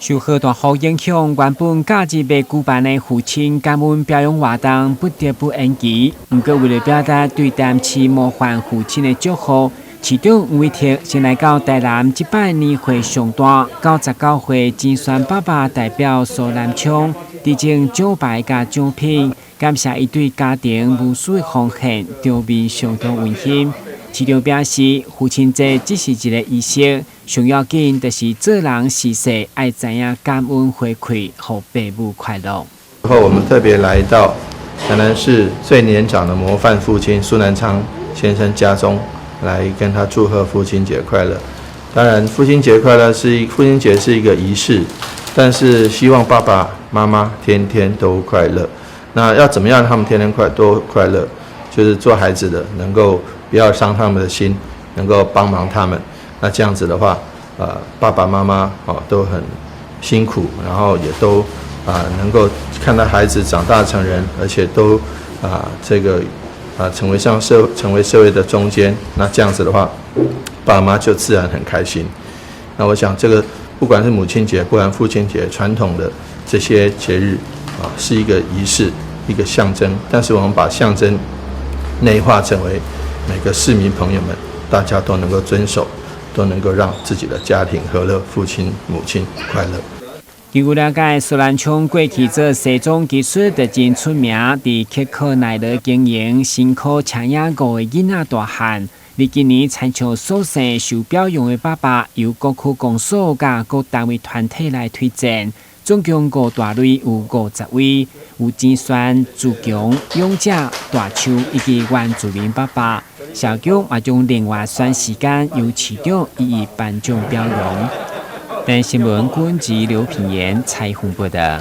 受豪大雨影響，原本假日欲舉辦的父親感恩表揚活動不得不延期。毋過為了表達對台南市模範父親的祝賀，市長黃偉哲先來到台南這擺年歲上大99歲錢璇爸爸代表蘇南昌，致贈獎牌佮獎品，感謝伊對家庭無私的奉獻，場面相當溫馨。市長表示，父親節只是一個儀式，上要緊就是做人事事愛知影感恩回饋，予父母快樂。後我們特別來到台南市最年長的模範父親蘇南昌先生家中，來跟他祝賀父親節快樂。當然，父親節快樂是一父親節是一個儀式，但是希望爸爸媽媽天天都快樂。那要怎麼樣讓他們天天都快樂？就是做孩子的能夠不要傷他們的心，能夠幫忙他們。那這樣子的話，爸爸媽媽哦都很辛苦，然後也都能夠看到孩子長大成人，而且都這個成為社會的中堅。那這樣子的話，爸媽就自然很開心。那我想這個不管是母親節，不管父親節，傳統的這些節日啊，是一個儀式，一個象徵。但是我們把象徵內化成為每個市民朋友們，大家都能夠遵守，都能夠讓自己的家庭和樂，父親母親快樂。根據了解，蘇南昌過去做西裝技術就真出名，佇刻苦耐勞經營，辛苦請養五個囡仔大漢。而今年親像所生受表揚的爸爸，由各區公所佮各單位團體來推薦，總共五大類有50位，有錢璇、自強、勇者、大樹以及原住民爸爸。社局嘛將另外選時間由市長一一頒獎表揚。台新聞郭文吉、劉品言採訪報道。